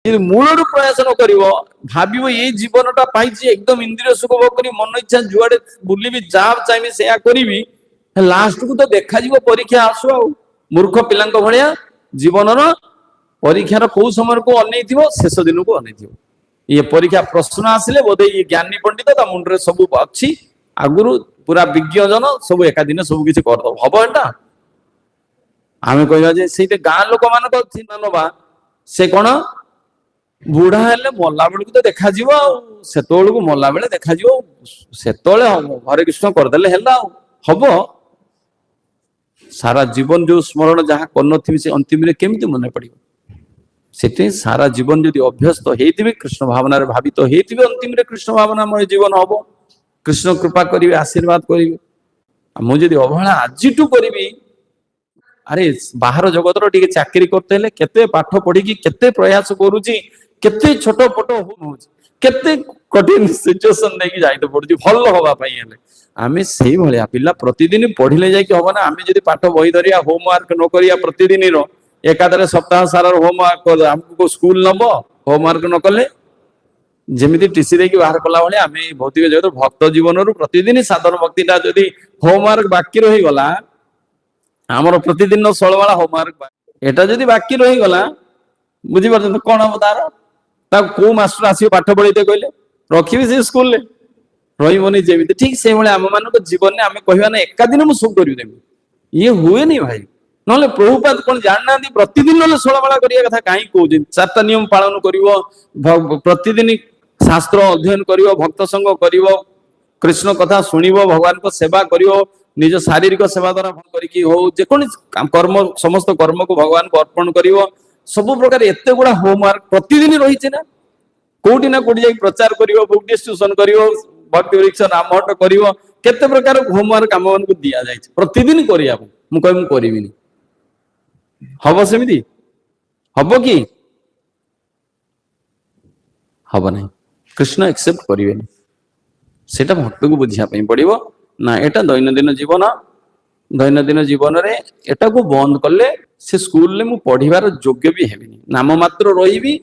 ଯଦି ମୂଳରୁ ପ୍ରୟାସ ନ କରିବ, ଭାବିବ ଏଇ ଜୀବନଟା ପାଇଛି ଏକଦମ ଇନ୍ଦ୍ରିୟ ସୁଖ ଭୋଗ କରି ମନ ଇଚ୍ଛା ଯୁଆଡେ ବୁଲିବି, ଯାହା ଚାହିଁବି ସେୟା କରିବି, ଲାଷ୍ଟକୁ ତ ଦେଖାଯିବ ପରୀକ୍ଷା ଆସୁ। ଆଉ ମୂର୍ଖ ପିଲାଙ୍କ ଭଳିଆ ଜୀବନର ପରୀକ୍ଷାର କୋଉ ସମୟକୁ ଅନେଇଥିବ? ଶେଷ ଦିନକୁ ଅନେଇଥିବ। ଇଏ ପରୀକ୍ଷା ପ୍ରଶ୍ନ ଆସିଲେ ବୋଧେ ଇଏ ଜ୍ଞାନୀ ପଣ୍ଡିତ, ତା ମୁଣ୍ଡରେ ସବୁ ଅଛି, ଆଗରୁ ପୁରା ବିଜ୍ଞଜନ, ସବୁ ଏକାଦିନେ ସବୁ କିଛି କରିଦବ। ହବ ଏଟା? ଆମେ କହିବା ଯେ ସେଇଟା ଗାଁ ଲୋକମାନଙ୍କ ଚିନ୍ତା ନବା। ସେ କଣ ବୁଢା ହେଲେ ମଲା ବେଳକୁ ତ ଦେଖାଯିବ, ଆଉ ସେତେବେଳକୁ ମଲା ବେଳେ ଦେଖାଯିବ, ସେତେବେଳେ ହବ, ହରେ କୃଷ୍ଣ କରିଦେଲେ ହେଲା। ଆଉ ହବ? ସାରା ଜୀବନ ଯୋଉ ସ୍ମରଣ ଯାହା କରିନଥିବି, ସେ ଅନ୍ତିମରେ କେମିତି ମନେ ପଡିବ? ସେଥିପାଇଁ ସାରା ଜୀବନ ଯଦି ଅଭ୍ୟସ୍ତ ହେଇଥିବେ, କୃଷ୍ଣ ଭାବନାରେ ଭାବିତ ହେଇଥିବେ, ଅନ୍ତିମରେ କୃଷ୍ଣ ଭାବନାମୟ ଜୀବନ ହବ। କୃଷ୍ଣ କୃପା କରିବେ, ଆଶୀର୍ବାଦ କରିବେ। ଆଉ ମୁଁ ଯଦି ଅବହେଳା ଆଜିଠୁ କରିବି, ଆରେ ବାହାର ଜଗତର ଟିକେ ଚାକିରି କରତେ ହେଲେ କେତେ ପାଠ ପଢିକି କେତେ ପ୍ରୟାସ କରୁଛି, କେତେ ଛୋଟ ପଟ ହଉଛି, କେତେ କଠିନ ସିଚୁଏସନ ନେଇକି ଯାଇତେ ପଡୁଛି ଭଲ ହବା ପାଇଁ ହେଲେ। ଆମେ ସେଇଭଳିଆ ପିଲା ପ୍ରତିଦିନ ପଢିଲେ ଯାଇକି ହବ ନା। ଆମେ ଯଦି ପାଠ ବହି ଧରିବା, ହୋମୱାର୍କ ନ କରିବା, ପ୍ରତିଦିନର ଏକାଥରେ ସପ୍ତାହ ସାରାର ହୋମୱାର୍କ, ଆମକୁ ସ୍କୁଲ ନବ? ହୋମୱାର୍କ ନ କଲେ ଯେମିତି ଟିସି ଦେଇକି ବାହାର କଲା ଭଳିଆ, ଆମେ ଏଇ ଭୌତିକ ଜଗତ ଭକ୍ତ ଜୀବନରୁ ପ୍ରତିଦିନ ସାଧନ ଭକ୍ତିଟା ଯଦି ହୋମୱାର୍କ ବାକି ରହିଗଲା, ଆମର ପ୍ରତିଦିନ ଷୋଳମାଳା ହୋମୱାର୍କ ଏଟା ଯଦି ବାକି ରହିଗଲା, ବୁଝିପାରୁଛନ୍ତି କଣ ହବ ତାର? ତାକୁ କୋଉ ମାଷ୍ଟର ଆସିବ ପାଠ ପଢେଇତେ କହିଲେ? ରଖିବି ସେ ସ୍କୁଲରେ? ରହିବନି। ଯେମିତି ଠିକ ସେଇଭଳିଆ ଆମ ମାନଙ୍କ ଜୀବନରେ ଆମେ କହିବା ନା ଏକାଦିନ ମୁଁ ସବୁ କରିବି ଦେବି, ଇଏ ହୁଏନି ଭାଇ। ନହେଲେ ପ୍ରଭୁପାଦ କଣ ଜାଣିନାହାନ୍ତି ପ୍ରତିଦିନ ନହେଲେ ଷୋଳମାଳା କରିବା କଥା କାହିଁକି କହୁଛନ୍ତି? ଚାରିଟା ନିୟମ ପାଳନ କରିବ, ପ୍ରତିଦିନ ଶାସ୍ତ୍ର ଅଧ୍ୟୟନ କରିବ, ଭକ୍ତ ସଙ୍ଗ କରିବ, କୃଷ୍ଣ କଥା ଶୁଣିବ, ଭଗବାନଙ୍କ ସେବା କରିବ, ନିଜ ଶାରୀରିକ ସେବା ଦ୍ୱାରା କରିକି ହଉ, ଯେକୌଣସି କର୍ମ, ସମସ୍ତ କର୍ମକୁ ଭଗବାନଙ୍କୁ ଅର୍ପଣ କରିବ। ସବୁ ପ୍ରକାର ଏତେ ଗୁଡା ହୋମୱାର୍କ ପ୍ରତିଦିନ ରହିଛି ନା। କୋଉଠି ନା କୋଉଠି ଯାଇକି ପ୍ରଚାର କରିବ, ବୁକ୍ ଡିଷ୍ଟ୍ରିବ୍ୟୁସନ କରିବ, ଭକ୍ତି ବୃକ୍ଷ ନାମହଟ କରିବ, କେତେ ପ୍ରକାର ହୋମୱାର୍କ ଆମ ମାନଙ୍କୁ ଦିଆଯାଇଛି ପ୍ରତିଦିନ କରିବା ପାଇଁ। ମୁଁ କହିବି ମୁଁ କରିବିନି, ହବ ସେମିତି? ହବ କି? ହବ ନାହିଁ। କୃଷ୍ଣ ଏକ୍ସେପ୍ଟ କରିବେନି। ସେଇଟା ଭକ୍ତକୁ ବୁଝିବା ପାଇଁ ପଡିବ ନା ଏଟା ଦୈନନ୍ଦିନ ଜୀବନ। ଦୈନନ୍ଦିନ ଜୀବନରେ ଏଟାକୁ ବନ୍ଦ କଲେ ସେ ସ୍କୁଲରେ ମୁଁ ପଢିବାର ଯୋଗ୍ୟ ବି ହେବିନି, ନାମ ମାତ୍ର ରହିବି।